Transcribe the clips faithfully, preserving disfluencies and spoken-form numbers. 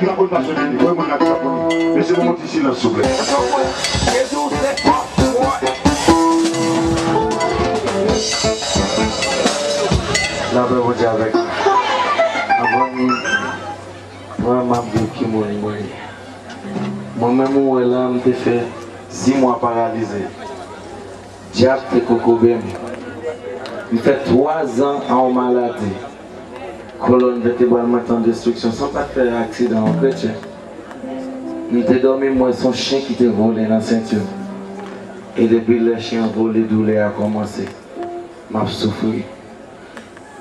Sa konn pa sou li, wè moun la ki pa konn. Mesye, nou mete silans, souple. Lapè Bondye avèk nou. Anvan m pran, m ap di w ki moun mwen ye. Mwen menm ou wè la, m te fè sis mwa paralize. Dyab te kokobe m. M fè twa zan an yon maladi. Kolòn vètebral mwen te an destriksyon san m pa t fè aksidan an kretyen. M te dòmi, m wè se yon chen ki te vole nan senti m. E depi lè chen an vole, doulè a kòmanse. M ap soufri.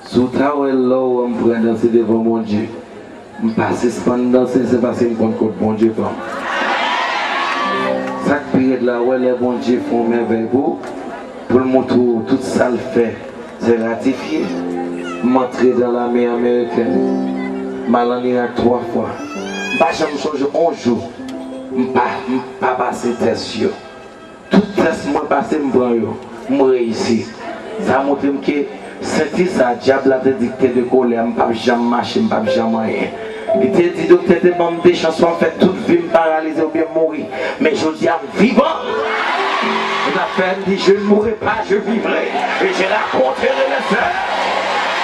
Si w ta wè lè w wè m pran danse devan Bondye, m pa sispann danse, se paske m konn kot Bondye pran m. Sa k pi rèd la, wè lè Bondye fè yon mèvèy pou ou, pou l montre w tout sa l fè, se ratifye. M antre nan lame amerikèn, m al an Irak twa fwa. M pa janm sonje yon jou m pa, m pa pase tès yo. Tout tès mwen pase, m pran yo, m reyisi. Sa montre m ke senti sa, dyab la te di k te de kolè, m p ap janm mache, m p ap janm anyen. Li te di doktè te ban m de chans, swa m fè tout vi m paralize oubyen m mouri. Men jodi a, m vivan. E sa fè m di, je ne mourrai pas, je vivrai. Et je raconterai les œuvres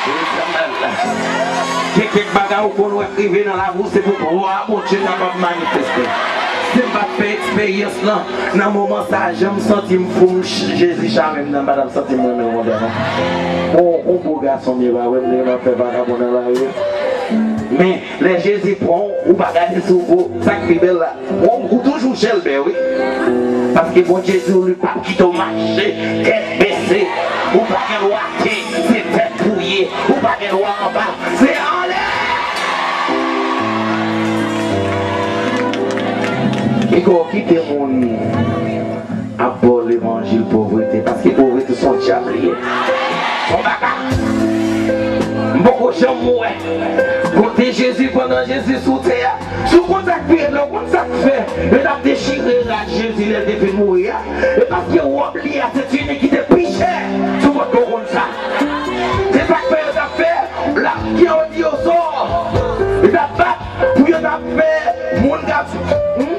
de l'Éternel. Gen kèk bagay ou konn wè k rive nan lavi w, se pou glwa Bondye kapab manifeste. Si m pa t fè eksperyans lan, nan moman sa a, jan m santi m fou, m ch-, Jezi chame m nan, m pa t ap santi m renmen l konsa non. Bon, yon bo gason m ye, pa vre, m te renmen ap fè vakabon nan lari. Men, lè Jezi pran w, ou pa gade sou ou, sa k pi bèl la. Bon, ou toujou chèlbè, wi. Paske Bondye di w li p ap kite w mache tèt bese. Ou pa gen dwa atè, se tèt ou ye. Ou pa gen dwa anba, se anlè. Piga w kite moun ap ba w levanjil povrete, paske povrete se yon dyab li ye. Yon baka. M poko janm wè kote Jezi pandan Jezi sou tè a. Si w konn sa k pi rèd la, w konn sa k fè yo t ap dechire rad Jezi lè l te fin mouri a? E paske wòb li a se tinik ki te pi chè sou vant, w konn sa. Se sa k fè yo t ap fè la, ki yo di yo sò. Yo t ap bat pou yo t ap fè moun k ap, hmm,